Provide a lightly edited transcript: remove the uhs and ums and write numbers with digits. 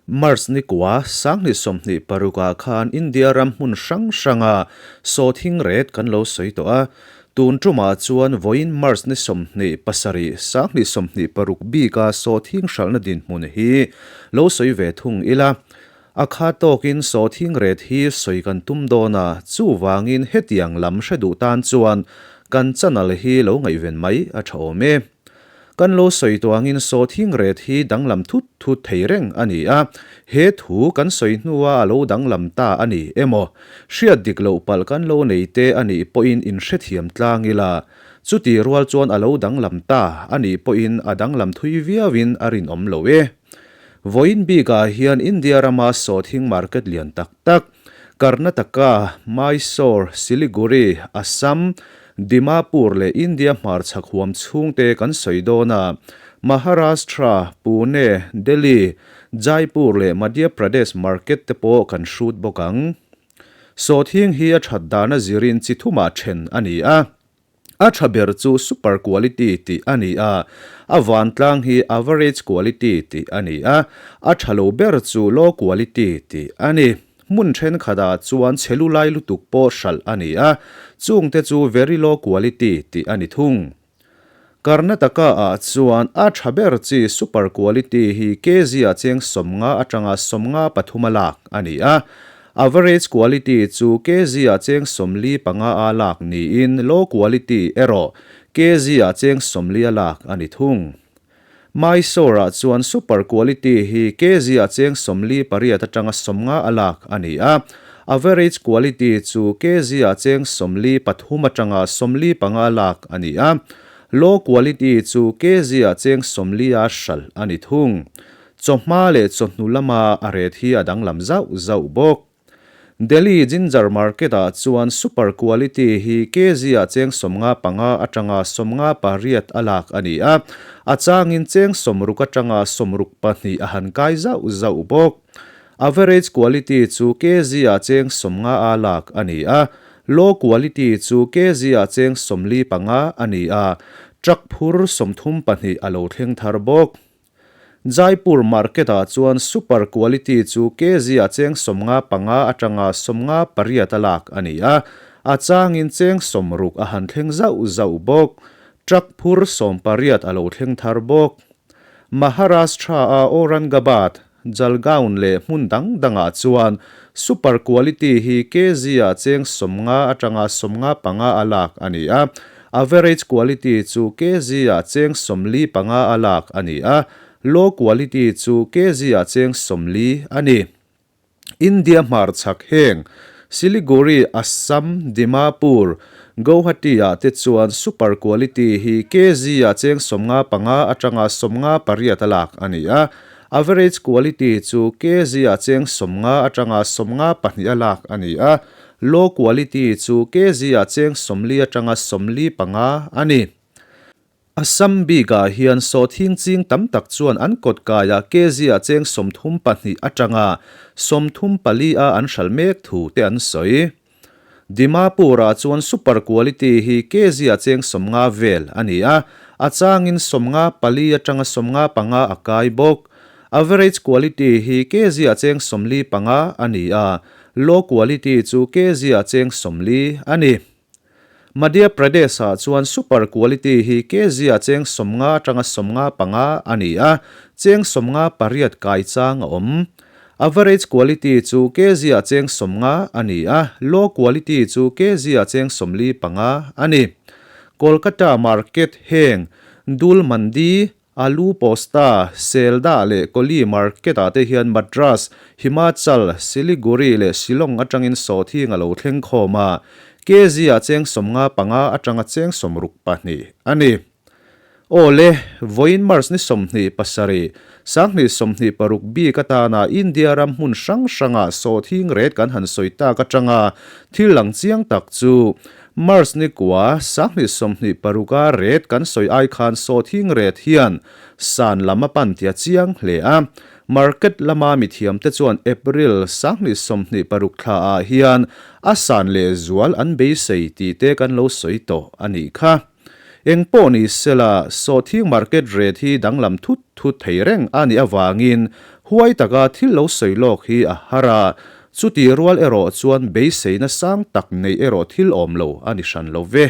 March ni kua 2026 ah khan India ram hmun hrang hranga sawthing ret kan lo sawi tawh a, tun tumah chuan vawiin March ni 27, 2026 bika sawthing hralhna dinhmun hi lo sawi ve thung ila. A kha tawkin sawthing ret hi sawi kan tum dawn a, chuvangin hetiang lam hre duh tan chuan kan channel hi lo ngaihven mai a tha awm e. Kan lo sawi tuangin sawthing ret hi danglam thut thut thei reng a ni a, he thu kan sawi hnua a lo danglam ta a ni emaw, hriat dik loh palh kan lo nei te a nih pawhin inhrethiam tlang ila, chuti rual chuan a lo danglam ta a nih pawhin a danglam thui viauin a rinawm lo e. Vawiin bikah hian India rama sawthing market lian tak tak, Karnataka, Mysore, Siliguri, Assam, Dimapur leh India hmarchhak huam chhungte kan sawi dawn a, Maharashtra, Pune, Delhi, Jaipur leh Madhya Pradesh market te pawh kan hrut bawk ang. Sawhthing hi a that dana zirin chi thumah then a ni a. A tha ber chu super quality tih a ni a, a vantlang hi average quality tih a ni a, a tha lo ber chu low quality tih a ni. Hmun thenkhatah chuan chhe lu lai lutuk pawh hralh a ni a, chungte chu very low quality tih a ni thung. Karnataka ah chuan a tha ber chi super quality hi kg ah cheng 50 atanga 53 a lak a ni a, average quality chu kg ah cheng 45 a lak niin low quality erawh kg ah cheng 40 a lak a ni thung. Mysore-ah chuan super quality hi kg-ah cheng 48 atanga 50 a lak a ni a, average quality chu kg-ah cheng 43 atanga 45 a lak a ni a, low quality chu kg-ah cheng 40 a hralh a ni thung. Chawhma leh chawhnu lama a ret hi a danglam zauh zauh bawk. Delhi Ginger Market-ah chuan super quality hi kg-ah cheng 55 atanga 58 a lak a ni a, a changin cheng 60 atanga 62 a han kai zauh zauh bawk. Average quality chu kg-ah cheng 50 a lak a ni a, low quality chu kg-ah cheng 45 a ni a, truck phur 32 a lo thleng thar bawk. Jaipur market-ah chuan super quality chu kg-ah cheng 55 atanga 58 a lak a ni a, a changin cheng 60 a han thleng zauh zauh bawk. Truck phur 18 a lo thleng thar bawk. Maharashtra-a Aurangabad, Jalgaon leh hmun dang dangah chuan super quality hi kg-ah cheng 50 atanga 55 a lak a ni a, Average quality chu kg-ah cheng 45 a lak a ni a, low quality chu kg-ah cheng 40 a ni. India hmarchhak heng Siliguri, Assam, Dimapur, Guwahati-ah te chuan super quality hi kg-ah cheng 55 atanga 58 a lak a ni a, average quality chu kg-ah cheng 50 atanga 52 a lak a ni a, Low quality chu kg-ah cheng 40 atanga 45 a ni. Assam bikah hian sawhthing ching tam tak chuan an kawt kaiah kg-ah cheng 32 atanga 34 a an hral mek thu te an sawi. Dimapur-ah chuan super quality hi kg-ah cheng 50 vel a ni a, a changin 54 atanga 55 a kai bawk. Average quality hi kg-ah cheng 45 a ni a, Low quality chu kg-ah cheng 40 a ni. Madhya Pradesh-ah chuan super quality hi kg-ah cheng 50 atanga 55 a ni a, cheng 58 kai chang a awm. Average quality chu kg-ah cheng 50 a ni a, low quality chu kg-ah cheng 45 a ni. Kolkata market heng Dul Mandi, Alu Posta, Selda leh Koli market-ah te hian Madras, Himachal, Siliguri leh Shillong atangin sawhthing a lo thleng khawm a, kg-ah cheng 55 atanga cheng 62 a ni. Aw le, vawiin March ni 27, 2026 bik atana India ram hmun hrang hranga sawhthing rate kan han sawi tak atanga thil lang chiang tak chu March ni kua, 2026 a ret kan sawi ai khan sawhthing ret hian san lam a pan tia chiang hle a. Market lama mithiam te chuan April 2026 thla ah hian a san leh zual an beisei tih te kan lo sawi tawh a nih kha. Eng pawh ni sela, sawhthing market ret hi danglam thut thut thei reng a nih avangin Huai taka thil lo sawi lawk hi a har a, chutih rual erawh chuan beiseina sang tak neih erawh thil awm lo a ni hran lo ve.